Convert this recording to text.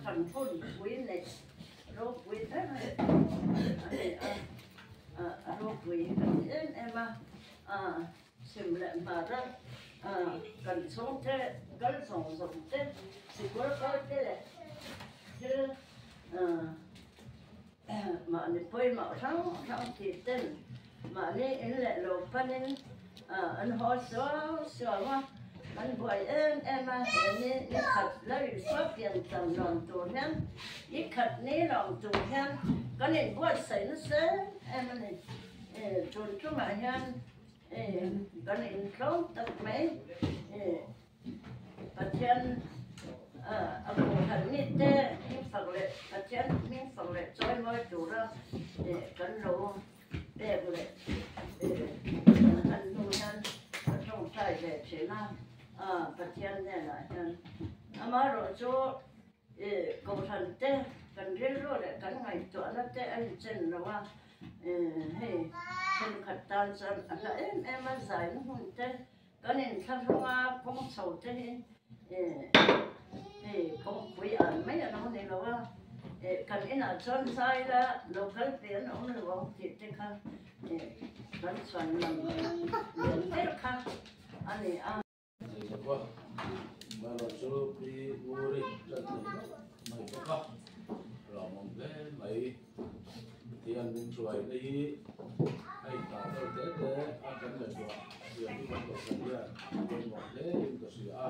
kan hun pui neih ropui ber a ni a, a ropui hi ka ti em em a, chhim leh hmar a kan chhungte kal zawng zawng te sikul kal te leh thil mahni pawimawh hrang hrang tih ten mahni in leh lo panin an haw suau suau a, an buai em em a, he ni ni khat la Isua pian cham lawm tur hian ni khat ni lawm tur hian kan inbuatsaih nasa em em a ni. Tun tumah hian kan intlawm tak mai. Pathian a kohhran mite hming fak leh Pathian hming fak leh chawimawi tura kan lo pek leh kan han hnu hian ka tawngtai ve thin a, Pathian hnenah hian amaherawh chu kohhran te kan rilru leh kan ngaihtuahna te a inchen lo a, hei thenkhat tan chuan a hla em em a zaina hun te Kan inthlahrung a, kawng chho te hi hei kawngpui an mai a lo ni lo a, kan inah chuan zai la local pe an awm lo ang tih te kha kan chhuan lam lian ber kha a ni a. Nei bawk a, Marawh chu Pi Nguri tan nei meuh mai bawk a, lawmawm hle mai. Pathian min hruaina hi a indah deuh te te a, kan ngaihtuah thiam hi kan kohhran hian a pawimawh hle in ka hria a.